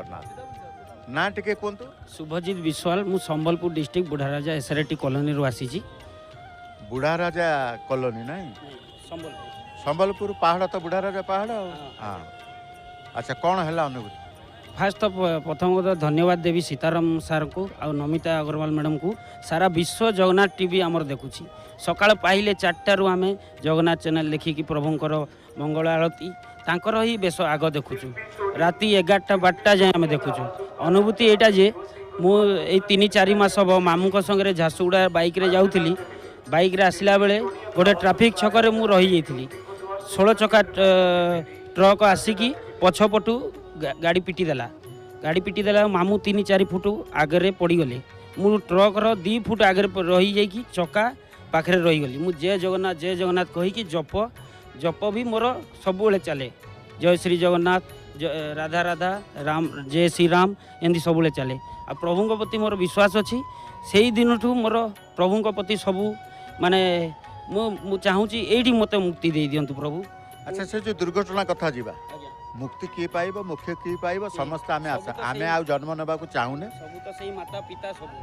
ଜଗନ୍ନାଥ। ନା ଟିକେ କୁହନ୍ତୁ। ଶୁଭଜିତ ବିଶ୍ୱାଳ। ମୁଁ ସମ୍ବଲପୁର ଡିଷ୍ଟ୍ରିକ୍ଟ ବୁଢ଼ାରାଜା ଏସ୍ଆରଟି କଲୋନୀରୁ ଆସିଛି। ବୁଢ଼ାରାଜା କଲୋନୀ ନାଇଁ? ସମ୍ବଲପୁର। ସମ୍ବଲପୁର ପାହାଡ଼ ତ, ବୁଢ଼ାରାଜା ପାହାଡ଼ ଆଉ। ହଁ, ଆଚ୍ଛା, କ'ଣ ହେଲା ଅନୁଭୂତି? ଫାଷ୍ଟ ତ ପ୍ରଥମ କଥା ଧନ୍ୟବାଦ ଦେବି ସୀତାରାମ ସାର୍ଙ୍କୁ ଆଉ ନମିତା ଅଗ୍ରୱାଲ ମ୍ୟାଡ଼ାମକୁ। ସାରା ବିଶ୍ୱ ଜଗନ୍ନାଥ ଟିଭି ଆମର ଦେଖୁଛି। ସକାଳ ପାଇଲେ 4ଟାରୁ ଆମେ ଜଗନ୍ନାଥ ଚ୍ୟାନେଲ୍ ଦେଖିକି ପ୍ରଭୁଙ୍କର ମଙ୍ଗଳ ଆଳତୀ, ତାଙ୍କର ହିଁ ବେଶ ଆଗ ଦେଖୁଛୁ। ରାତି 11ଟା 12ଟା ଯାଏଁ ଆମେ ଦେଖୁଛୁ। ଅନୁଭୂତି ଏଇଟା ଯେ ମୁଁ ଏଇ 3-4 ମାସ ହେବ ମାମୁଁଙ୍କ ସାଙ୍ଗରେ ଝାରସୁଗୁଡ଼ା ବାଇକ୍ରେ ଯାଉଥିଲି। ବାଇକ୍ରେ ଆସିଲା ବେଳେ ଗୋଟେ ଟ୍ରାଫିକ୍ ଛକରେ ମୁଁ ରହିଯାଇଥିଲି। 16 ଚକା ଟ୍ରକ୍ ଆସିକି ପଛପଟୁ ଗାଡ଼ି ପିଟି ଦେଲା। ଗାଡ଼ି ପିଟି ଦେଲା, ମାମୁଁ 3-4 ଫୁଟ ଆଗରେ ପଡ଼ିଗଲେ। ମୁଁ ଟ୍ରକ୍ର 2 ଫୁଟ ଆଗରେ ରହିଯାଇକି ଚକା ପାଖରେ ରହିଗଲି। ମୁଁ ଜୟ ଜଗନ୍ନାଥ, ଜୟ ଜଗନ୍ନାଥ କହିକି ଜପ ଜପ ବି ମୋର ସବୁବେଳେ ଚାଲେ। ଜୟ ଶ୍ରୀ ଜଗନ୍ନାଥ, ରାଧା ରାଧା, ରାମ ଜୟ ଶ୍ରୀରାମ, ଏମିତି ସବୁବେଳେ ଚାଲେ। ଆଉ ପ୍ରଭୁଙ୍କ ପ୍ରତି ମୋର ବିଶ୍ୱାସ ଅଛି। ସେଇ ଦିନଠୁ ମୋର ପ୍ରଭୁଙ୍କ ପ୍ରତି ସବୁ, ମାନେ ମୁଁ ଚାହୁଁଛି ଏଇଠି ମୋତେ ମୁକ୍ତି ଦେଇ ଦିଅନ୍ତୁ ପ୍ରଭୁ। ଆଚ୍ଛା, ସେ ଯୋଉ ଦୁର୍ଘଟଣା କଥା ଯିବା। ମୁକ୍ତି କିଏ ପାଇବ, ମୋକ୍ଷ କିଏ ପାଇବ? ସମସ୍ତେ ଆମେ ଆଶା ସବୁ ତ ଆମେ ଆଉ ଜନ୍ମ ନେବାକୁ ଚାହୁଁନେ। ସବୁ ତ ସେଇ ମାତା ପିତା ସବୁ।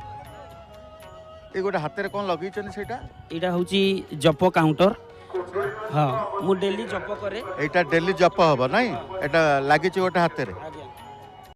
ଏ ଗୋଟେ ହାତରେ କ'ଣ ଲଗେଇଛନ୍ତି ସେଇଟା? ଏଇଟା ହେଉଛି ଜପ କାଉଣ୍ଟର। ହଁ, ମୁଁ ଡେଲି ଜପ କରେ। ଏଇଟା ଡେଲି ଜପ ହବ ନାଇଁ? ଏଇଟା ଲାଗିଛି ଗୋଟେ ହାତରେ।